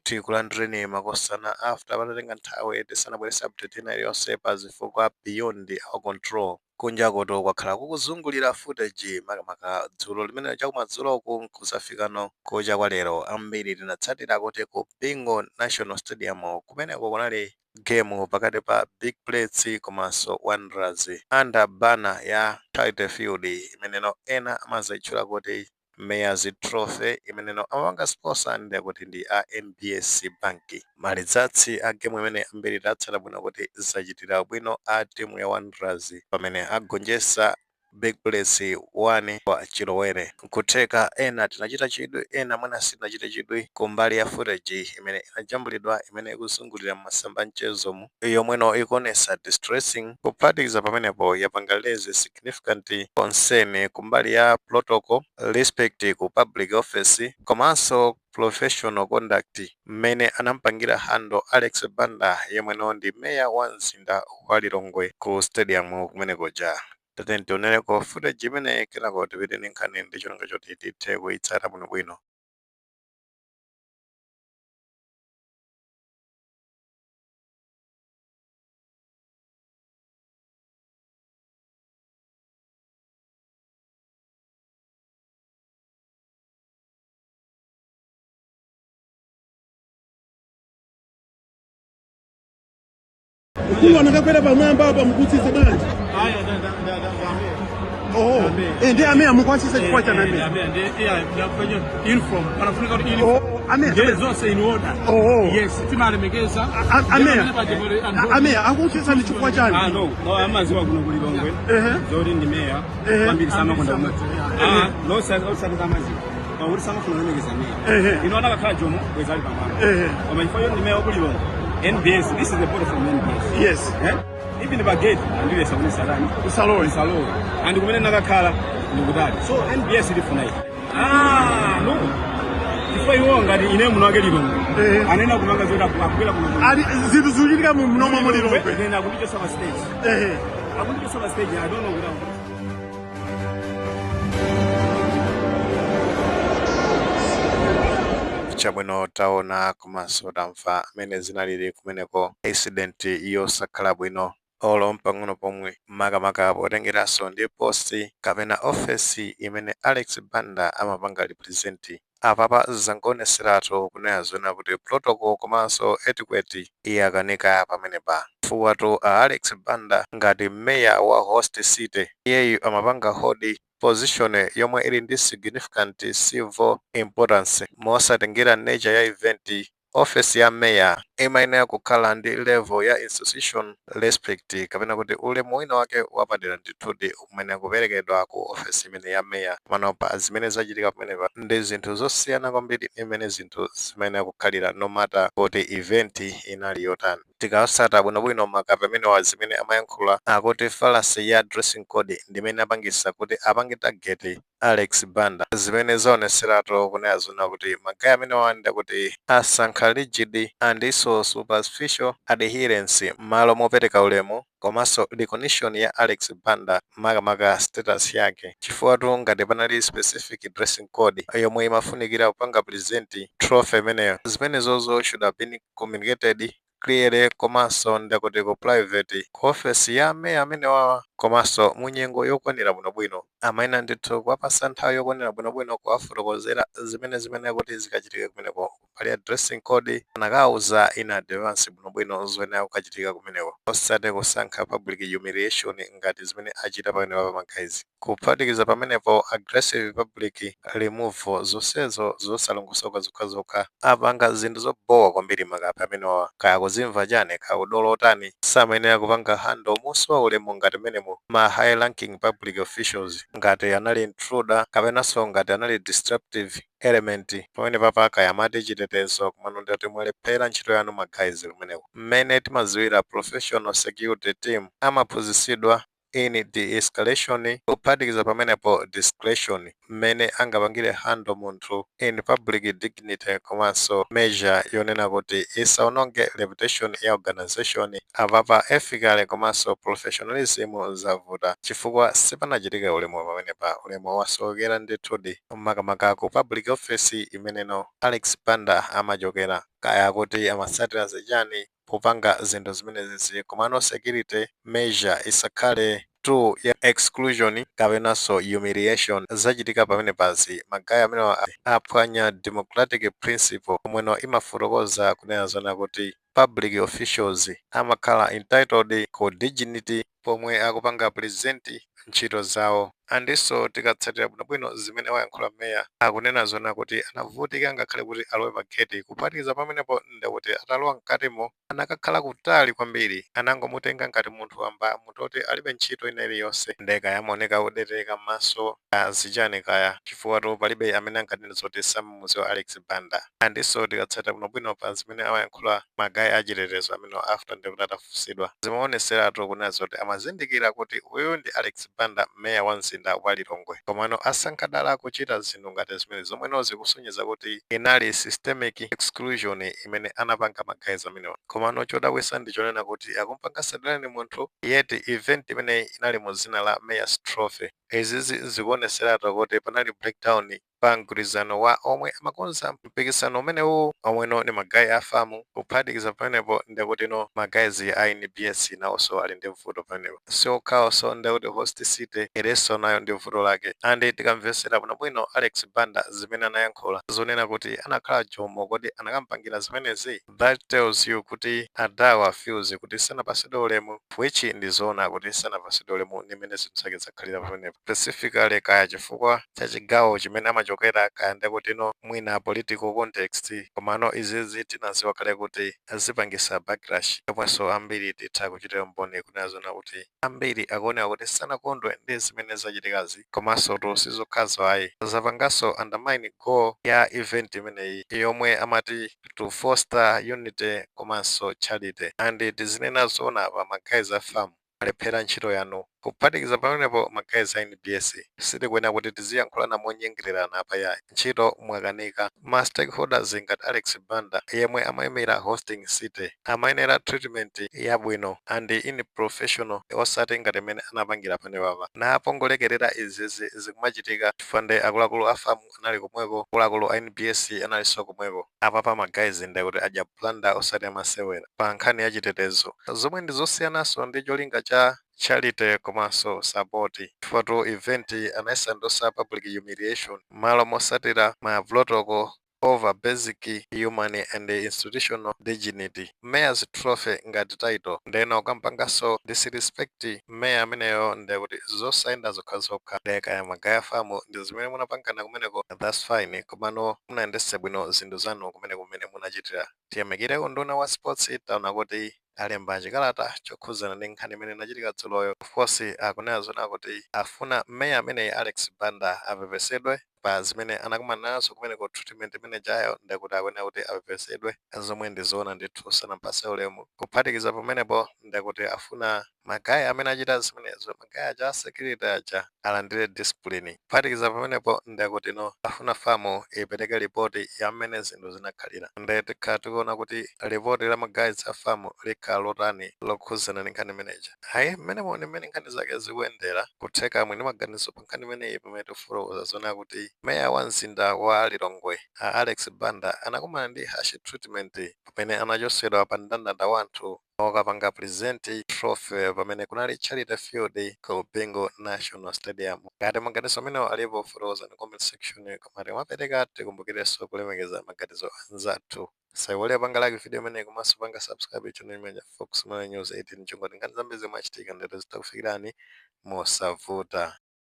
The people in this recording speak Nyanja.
Tikulandireni makosana after patatenga nthawi tisanabwerese update ina iliyonse pa zifukwa beyond our control. Kunjakoto kwakhala kukuzungulira footage, makamaka dzulo limene chakumadzuloku nkuzafikano kucha kwa lero. Ambiri tinatsatira kuti ku Bingu National Stadium kumeneko kunali game pakati pa Big Bullets komanso Wanderers under banner ya Charity Shield, imeneno ena amazayitchula kuti Mayor's Trophy, imeneno amapanga sponsor ndi kuti ndi a NBS Bank. Ma results a game imene ambiri tatsata bwino kuti zachitira bwino a timu ya Wanderers pamene agonjetsa Big Bullets 1 kwa chilowere. Nkutheka ena tinachita chidwi, ena mwina sitinachite chidwi kumbali ya footage imene inajambulidwa, imene ikuzungulira m'masamba mchezomu, yomweno ikuonesa distressing. Kuphatikiza pamenepo, yapanga raise significant concern kumbali ya protocol, respect ku public office komanso professional conduct, mmene anampangira handle Alex Banda, yemweno ndi meya wa mzinda wa Lilongwe, ku stadium kumeneko. Tatiyeni tionereko footage imene, kenako tipite ndi nkhani ndi cholinga choti tithe kuyitsata bwinobwino. Mkulu anakakwera pamwamba apa, mukutsitsa bwanji? Oh, ndi amene mukwasisa chifukwa cha name? Uniform panafunika kuti uniform. Oh, amene Ndiye zonse in order. Oh. Yes, timalemekeza. Amene amene akutsitsa ndi chifukwa Ah, chani? No, amaziwa kuno kuli Lilongwe. Zoti ndi meya. Kwambiri samakonda kumati. Ah, no, osati samaziwa. Pakuti samafuna kulemekeza meya. Ino anakakhala Jomo bwezi ali pamwamba. Koma chifukwa choti ndi meya waku Lilongwe. NBS, this is the border from NBS. Eh? Even pa gate andilesa kuti salani. Usalowe. Usalowe. And kumene nakakhala ndikutali. So NBS ilifuna ife. Ah, no. Chifukwa iwo ngati ine muno wake Lilongwe. Anena kumanga zoti akubwera kuno. Ali zinthu zikuchitika mu mnomo mu Lilongwe. Then akundichosa pa stage. Akundichosa pa stage, I don't know kuti akuti. Chabwino, taona komanso tamva amene zinalili kumeneko. Incident yosakhala bwino olo mpang'ono pomwe, makamaka potengeranso ndi post kapena ofesi imene Alex Banda amapanga represent. Apapa zangoneseratu kunena zona kuti protocol komanso etiquette iyakanika pamenepa, chifukwa a Alex Banda ngati mayor wa host city, iyeyu amapanga hold position yomwe ili ndi significant civil importance. Mosatengera nature ya event, office ya mayor imayenera kukhala ndi level ya institution respect, kapena kuti ulemu wina wake wapadera ndithudi umene kuperekedwa ku office imene ya mayor. Panopa zimene zachitika pamenepa ndi zinthu zosiyana kwambiri imene zinthu zimayenera kukhalira, no matter kuti event inali yotani. Tikasata bwinobwino makape amenewa, zimene amayankhula akuti fallacy ya dressing code ndimene apangisa kuti apange target Alex Banda, zimene zaoneseratu kunena zona kuti ma guy amenewa kuti asankha rigid andinso superficial adherence m'malo mopereka ulemu komanso recognition ya Alex Banda, makamaka status yake, chifukwa ngati panali specific dressing code yomwe imafunikira kupanga present trophy imeneyo, zimenezozo should have been communicated clearly, komanso ndakuti ku private, ku office ya meya amenewawa, komanso munyengo yokwanira bwinobwino. Amayenera ndithu kuwapasa nthawi yokwanira bwinobwino kuwafotokozera zimene kuti zikachitike kumeneko. Pali ya dressing code, anakauza in advance bwinobwino zoyenera kukachitika kumeneko, osati kusankha public humiliation ngati zimene achita pamenepa ma guys. Kuphatikiza pamenepo, aggressive public removal, zonsezo zosalongosoka zokhazokha. Apanga zinthu zobowa kwambiri makape amenewa. Kaya kuzimva chani, kaya udolo otani, samayenera kupanga handle mosowa ulemu ngati menemo ma high ranking public officials, ngati anali intruder kapenanso ngati anali disruptive element pamene papa. Kaya amati chitetezo, komano ndati mwalephera ntchito yanu ma guys kumeneko. Mmene timaziwira, professional security team amaphunzitsidwa In de-escalation, kuphatikiza pamenepo discretion mmene angapangire handle munthu in public dignity, komanso measure yonena kuti isaononge reputation ya organization. Apapa ethically komanso professionalism zavuta chifukwa sipanachitike ulemu pamenepa. Ulemu wasowekera ndithudi, makamaka ku public office imeneno Alex Banda amachokera. Kaya kuti amatsatira zichani popanga zinthu zimenezi, komano security measure isakhale tool ya exclusion kapenanso humiliation. Zachitika pamene pazi, ma guy amene aphwanya democratic principle omweno imafotokoza kunena zona kuti public officials amakhala entitled ku dignity pomwe akupanga present ntchito zawo. Andinso tikatsatira bwinobwino zimene wayankhula meya, akunena zona kuti anavutika ngakhale kuti alowe pa gate. Kuphatikiza pamenepo, ndekuti atalowa mkatimo anakakhala kutali kwambiri, anangomutenga ngati munthu wamba, munthu oti alibe ntchito ina iliyonse. Ndeka yamaoneka kudereka m'maso azichani kaya, chifukwa to palibe amene anganene zoti samamudziwa Alex Banda. Andinso tikatsatira bwinobwino pa zimene awayankhula ma guy achitetezo amene after ndekuti atafunsidwa, zimaoneseratu kunena zoti amazindikira kuti uyu ndi Alex Banda, meya wa mzinda wa Lilongwe, komano asankha kuchita zinthu ngati zimene zomweno zikusonyeza kuti inali systemic exclusion imene anapanga ma guys amenewa. Komano chodabwitsa ndi chonena kuti akumpanga sideline munthu, yet event imeneyi inali mu dzina la Mayor's Trophy. Izizi zikuoneseratu kuti panali breakdown pa mgwirizano wa omwe amakonza mpikisano umenewu, omweno ndi ma guy a FAM. Kuphatikiza pamenepo, ndekutino ma guys a NBS nawonso ali ndi vuto pamenepo. Siokhaonso, ndekuti host city ilenso nayo ndi vuto lake. And tikamvesera bwinobwino Alex Banda zimene anayankhula zonena kuti anakhala Jomo kodi anakampangira zimenezi, that tells you kuti adawa feels kuti sanapasidwe ulemu, which ndi zoona kuti sanapasidwe ulemu ndi mmene zinthu zake zakhalira pamenepo, specifically kaya chifukwa cha chigawo chimene amachokera, kaya ndekutino mwina political context. Komano izizi tinaziwa kale kuti zipangisa backlash, yomwenso ambiri titha kuchitira mboni kunena zona kuti ambiri akuoneka kuti sanakondwe ndi zimene zachitikazi. Komanso to sizokhazo ayi, zapanganso undermine goal ya event imeneyi yomwe amati to foster unity komanso charity. And tizinena zoona, pa ma guys a FAM alephera ntchito yanu. Kuphatikiza pamenepo, ma guys a NBS, sitikuyenera kuti tiziyankhulana monyengererana apayayi. Ntchito mwakanika. Ma stakeholders ngati Alex Banda yemwe amayimira hosting city amayenera treatment yabwino and in professional, osati ngati imene anapangira panepapa napongolekerera izizi zikumachitika, chifukwa ndi akuluakulu a FAM anali komweko, akuluakulu a NBS analinso komweko. Apapa ma guys ndekuti adya blunder osati amasewera pa nkhani ya chitetezo, zomwe ndi zosiyananso ndi cholinga cha charity komanso support, chifukwa event anayisandutsa public humiliation malo mosatira ma protocol over basic human and institutional dignity. Mayor's Trophy ngati title, ndeno ukampanganso disrespect mayor ameneyo, ndekuti zosayenda zokhazokha. Ndekaya ma guy a FAM ndi zimene munapangana kumeneko, that's fine, komano munayendetse bwino zinthu zanu kumene kumene munachitira. Tiyamikire unduna wa sports, taona kuti alemba chikalata chokhuzana ndi nkhani imene inachitika dzuloyo. Of course akunena zona kuti afuna meya ameneyi Alex Banda apepesedwe pa zimene anakumana nazo kumeneko. Treatment imene jayo ndekuti akuyenera kuti apepesedwe, zomwe ndi zoona ndithu, sanampase ulemu. Kuphatikiza pamenepo, ndekuti afuna ma guy amene achita zimenezo, ma guy aja a security aja, alandire discipline. Kuphatikiza pamenepo, ndekuti no afuna FAM ipereke ripoti ya mmene zinthu zinakhalira. Nde tikhala tikuona kuti ripoti la ma guys a FAM likhala lotani lokhuzana ndi nkhani imeneja. Hayi, mmenemo ndi mmene nkhani zake zikuyendera. Kutheka mwini maganizo pa nkhani imeneyi, pamene tifotokoza zona kuti meya wa mzinda wa Lilongwe a Alex Banda anakumana ndi harsh treatment pamene anachosedwa pa mndandanda wa anthu okapanga present trophy pamene kunali charity field ku Bingu National Stadium. Ngati maganizo amenewo alipo, fotokoza mu comment section. Koma timapereka, tikumbukirenso kulemekeza maganizo anzathu. Saiwale panga like video imeneyi komanso panga subscribe channel imene ya Fox Malawi News 18, chongoti nkhani zambiri zimwe achitika ndito zitakufikirani mosavuta.